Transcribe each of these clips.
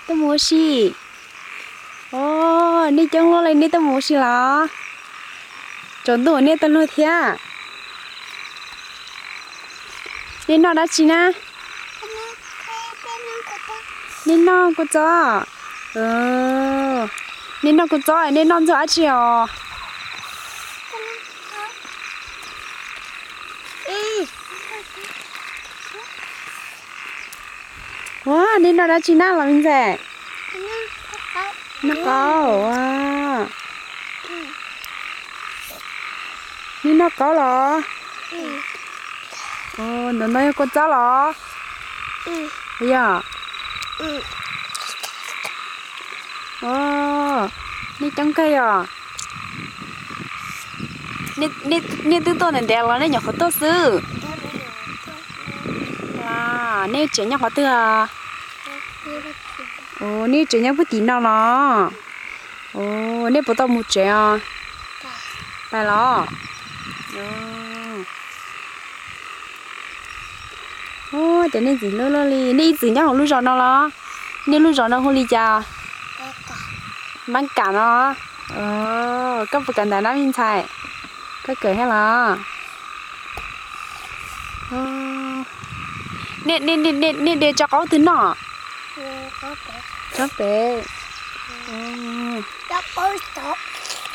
Tuaj mus ua si. Os, nej coob luaj li, nej tuaj mus ua si los? Tsaus ntuj nej tuaj luag thiab. Nej noj dab tsi na? Nej noj kua txob. Nej noj kua txob, nej noj ntxuag dab tsi os? Ua, nej noj dab tsi na los me ntxhais? Noj qaub. Nej noj qaub los? Ntawm no yog kua txob los? Yog. Nej coob kawg yog. Nej twb tuaj ntev ntev los nej nyuam qhuav tuaj xwb? Nej tsev nyob qhov twg? Nej tsev nyob puag tim no los? Nej puas tau mus tsev os? Pais los? Ua cas nej ntxim hlub luaj li. Nej ib txwm nyob hauv lub zos no los? Nej lub zos no hu li cas? Npab Kam no. Koj puas kawm ntawv na me ntxhais? Koj kawm thiab los? Nej de tso qaub twg noj? Qaub pem.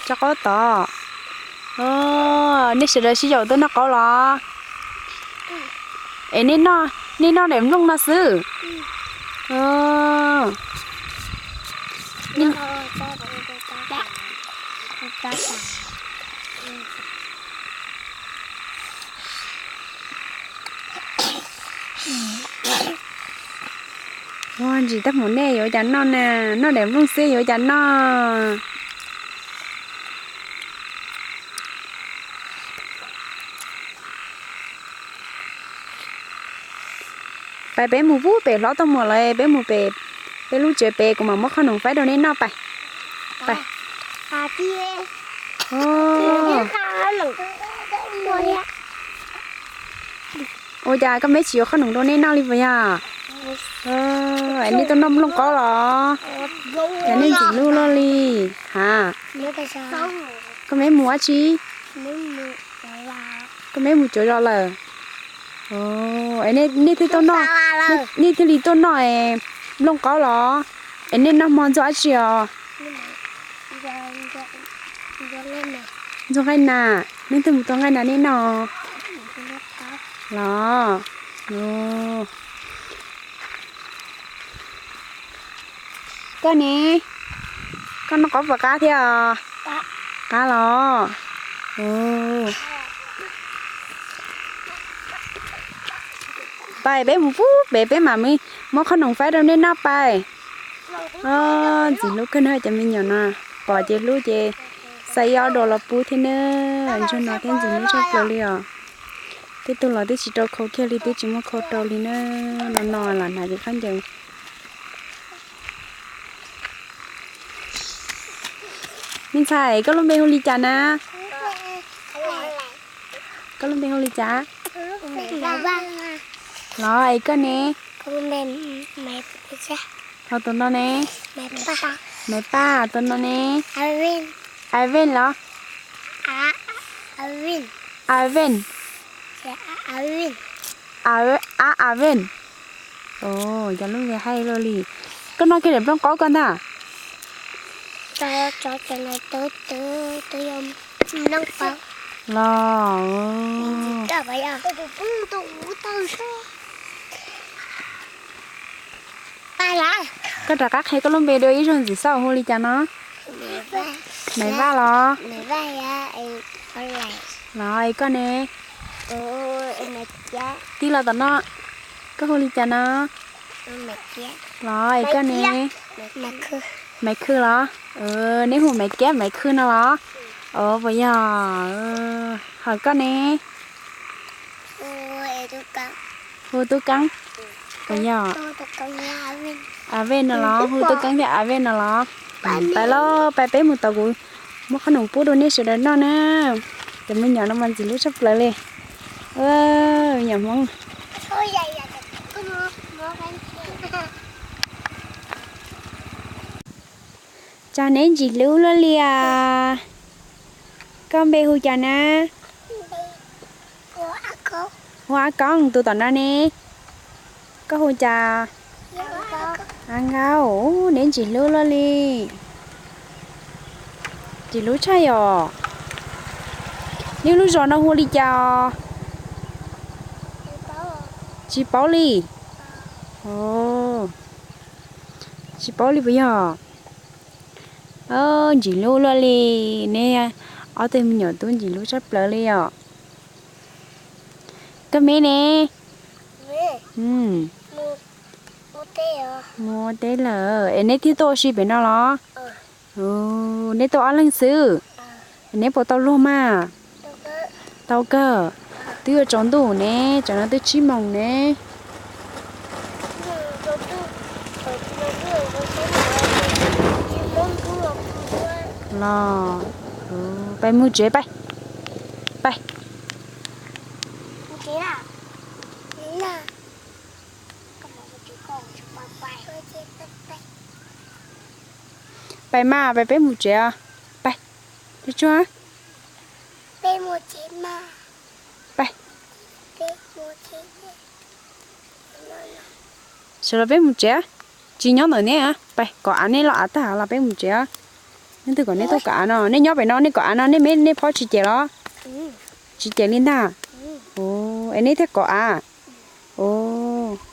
Tso qaub tod. Nej sawv daws sib yaum tuaj noj qaub los? Es nej noj daim nplooj no xwb? Ua ntsis tab mus nej yuav cas noj na, noj daim nplooj xwb yuav cas noj. Pais peb mus pub pem hlob tau muam lawm, peb mus pem peb lub tsev pem kuv mam muab qhob noom faib rau nej noj pais. Pais. Ua cas koj meb tsis yuav qhob noom rau nej noj li puas yog? Nej tuaj noj nplooj qaub los? Cas nej ntxim hlub luaj li. Ha, koj meb mus dab tsi? Koj meb mus cuav zos lawm. Nej thiaj tuaj noj, nej thiaj li tuaj noj nplooj qaub los? Es nej noj hmo ntxuag dab tsi os? Ntxuag nqaij nas. Leej twg mus tua nqaij nas nej noj los? Koj ne, koj noj qaub puas qab thiab os? Qab los? Pais peb mus pub pem, peb mam muab qhob noom faib rau nej noj pais. Ntxim hlub kawg na cov me nyuam no, pom ces hlub ces xa ib ob dua los pub thiab na. Ntsuag no thiab ntxim hlub tshaj plaws li os. Tej tug los twb tsis rau khau kiag li, twb tsis muaj khau rau li na. No no los hnav ces khaub ncaws. Me ntxhais, koj lub npe hu li cas na? Koj lub npe hu li cas? Los es koj ne? Ho tus no ne? Maiv Paj, tus no ne? Ivan los? Ivan. Ab Ivan. Cov lub npe haib luaj li. Koj noj kiag daim nplooj qaub koj ntag. Los. Koj rov qab qhia koj lub npe dua ib zaug ntxiv xwb, hu li cas no? Maiv Vaj los? Los es koj ne? Tij los tom no, koj hu li cas no? Los es koj ne? Maiv Khw los? Neb hu Maiv Kiab Maiv Khw no los? Os, puas yog? Hos koj ne? Hu Tub Keeb. Puas yog? Ivan no los? Hu Tub Keeb thiab Ivan no los? Pais los, pais peb mus tom kuv muab qhob noom pub rau nej sawv daws noj na. Cov me nyuam no mas ntxim hlub tshaj plaws li. Me nyuam Hmoob. Ua, me nyuam Hmoob. Cas neb ntsim hlub luaj li as? Koj npe hu cas na? Hu Ab Koob, tus tom no ne. Koj hu cas? Ab Nkaub, neb ntsim hlub luaj li. Ntsim hlub tshaj yom. Neb lub zos no hu li cas? Tsis paub li. Tsis paub li puas yog? Ntsim hlub luaj li, neb ob tug me nyuam tub ntsim hlub tshaj plaws li yom. Koj me ne? Mus ua teb lawm es neb thiaj tuaj ua si pem no los? Neb tuaj ob leeg xwb, neb puas tau luag mas? Tau kawg, twb yuav tsaus ntuj ne, tsam no twb tsib moos ne. Los, pais mus tsev pais. Pais. Pais mas, pais peb mus tsev os. Pais. Tsuag. Pais. Sawv los peb mus tsev. Tsis nyob ntawm neb, pais kom av neb los av tag los peb mus tsev. Neb twb kom neb tuaj kom av no, neb nyob pem no nej kom av no, nej me nej phob tsis cem los? Tsis cem li ntag. Es neb thiaj kom av.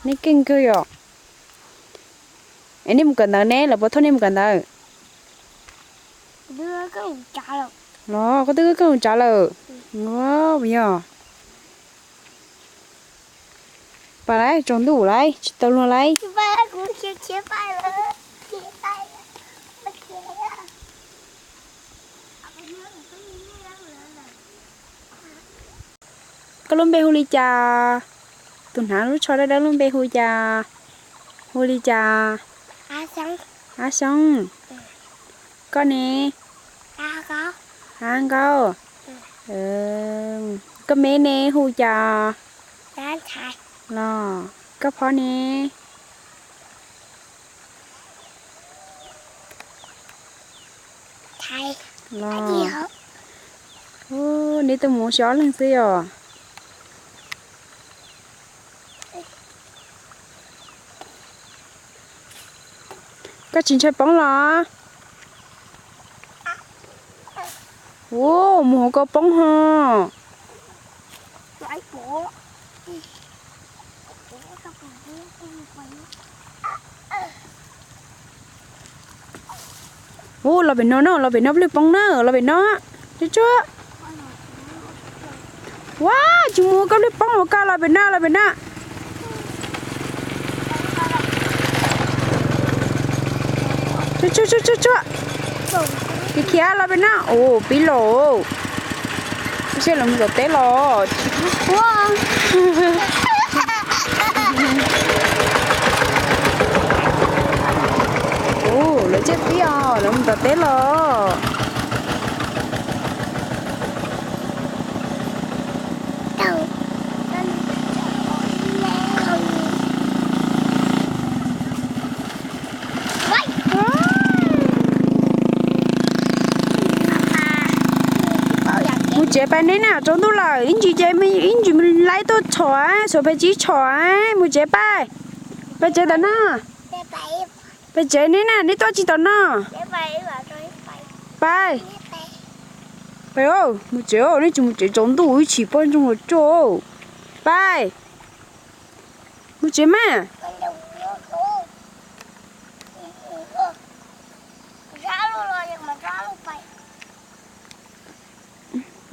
Nej keej kawg yom. Es nej mus kawm ntawv ne, lawv puas thauj nej mus kawm ntawv? Los koj twb kawg mus tsav lawm. Yog. Pais lauj, tsaus ntuj lauj, tsis tau luag lauj. Koj lub npe hu li cas? Tus hnav lub tsho dawb dawb lub npe hu cas? Hu li cas? Ab Xyoob. Koj ne? Ab Nkaub. Koj me ne hu cas? Los koj phob ne? Los, neb tuaj mus ua si ob leeg xwb yom? Koj tsis ntshai poob los? Ua, mus hauv ko poob ho. Ua, los pem no na, los pem no peb poob na, los pem no. Tsuag tsuag. Ua, tsis mus koj peb poob, ua koj los pem no, los pem no. Tsuag tsuag tsuag tsuag. Khiav khiav los pem no. Ua, pib los. Seb lawv mus tom teb los. Ua, lawv tseem pib os, lawv mus tom teb los. Mus tsev pais neb na, tsaus ntuj lawm, ib ntsis ces ib ntsis laib tuaj tshom, xuas pes tsib tshom. Mus tsev pais, pais tsev tom no. Pais tsev neb na, neb tuaj tsis tom no. Pais, pais, mus tsev, neb tsis mus tsev tsaus ntuj ib chim poj ntxoog los tsuag. Pais, mus tsev mas.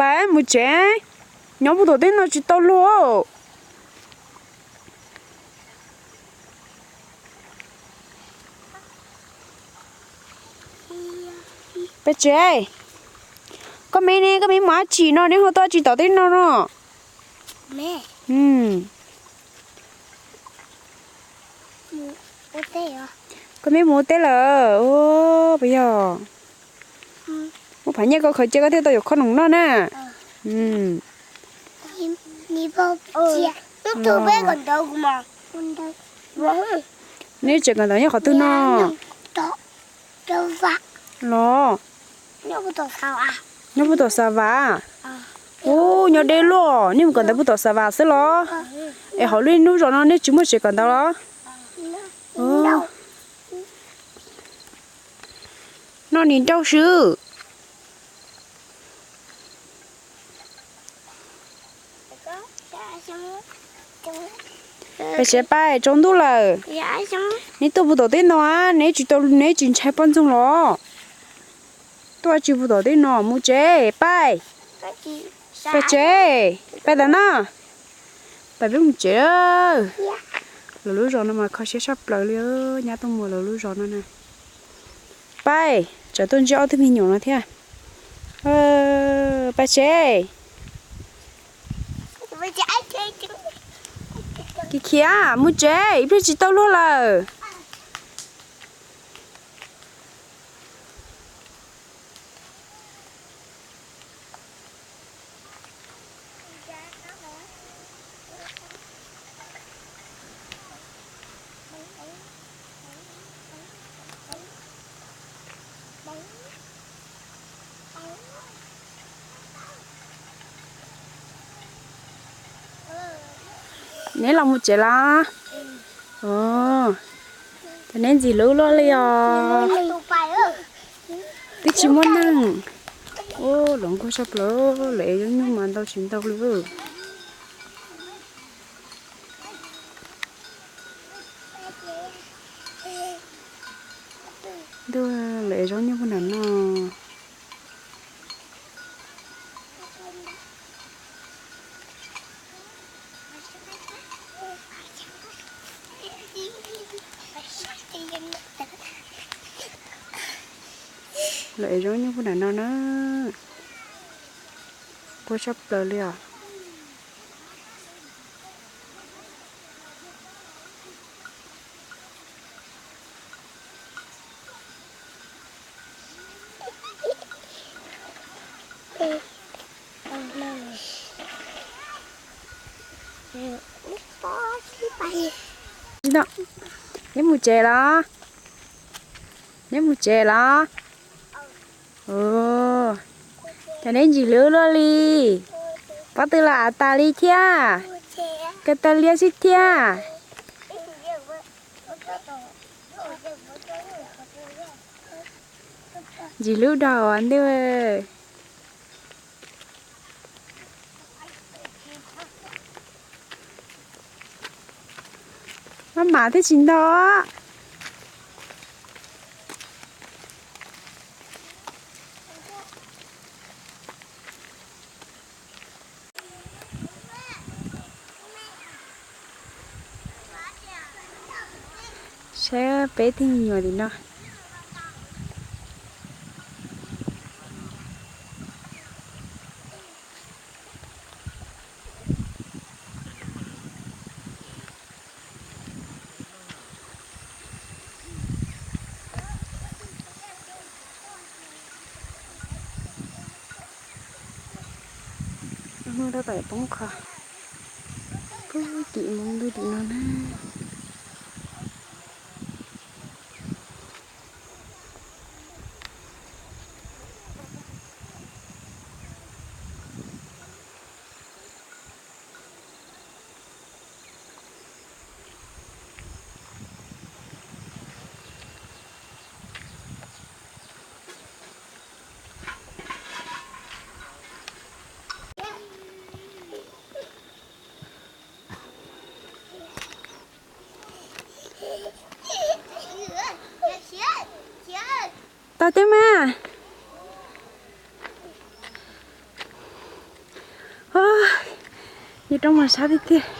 Pais mus tsev, nyob puag tom teb no tsis tau luag. Pais tsev. Koj me ne, koj me mus dab tsi no, neb ho tuaj tsis tom teb no no? Koj me mus ua teb lawm, puas yog? Muab phav nyiaj koj khaws cia koj thiaj tau yuav khob noom noj na. Neb tseem kawm ntawv nyob qhov twg no? Los, nyob puag tom Xav Vas. Ub, nyob deb luaj, nej mus kawm ntawv puag tom Xav Vas xwb los? Es hauv lub hnub zos no nej tsis muaj tsev kawm ntawv los? Noj niag nrauj swb. Pais tsev, Pais, tsaus ntuj lawm. Neb tuaj puag tom teb no, neb tsis tau, neb tsis ntshai poj ntxoog los? Tuaj tsis puag tom teb no, mus tsev, Pais. Pais tsev, Pais ntawm no. Pais peb mus tsev. Lawv lub zos no mas kho siab tshaj plaws li, nyab tuaj mus lawv lub zos no na. Pais, tsam tuaj ntsib ob tug me nyuam no thiab. Pais tsev. Khiav khiav mus tsev, ib pliag tsis tau luag lawm. Neb los mus tsev los? Ces neb ntxim hlub luaj li os. Twb tsis muaj neeg. Ub, los nquag tshaj plaws, lawv ev zaub nyuj mas ntau tsis ntau li. Ntuj, lawv ev zaub nyuj puag nram no. Lawv ev zaub nyuj puag nram no na. Nquag tshaj plaws li os. Neb mus tsev los? Neb mus tsev los? Cas neb ntxim hlub luaj li. Pob tw los av tas li thiab. Kawg tawg liab xwb thiab. Ntxim hlub dhau ntej. Maj mam thiaj tsis ntog. Saib peb tug me nyuam tim no. Hnub tab tom poob qho, pub tim mus ntug tim no na. Tau thiab mas. Nyob roob mas sab tiag tiag.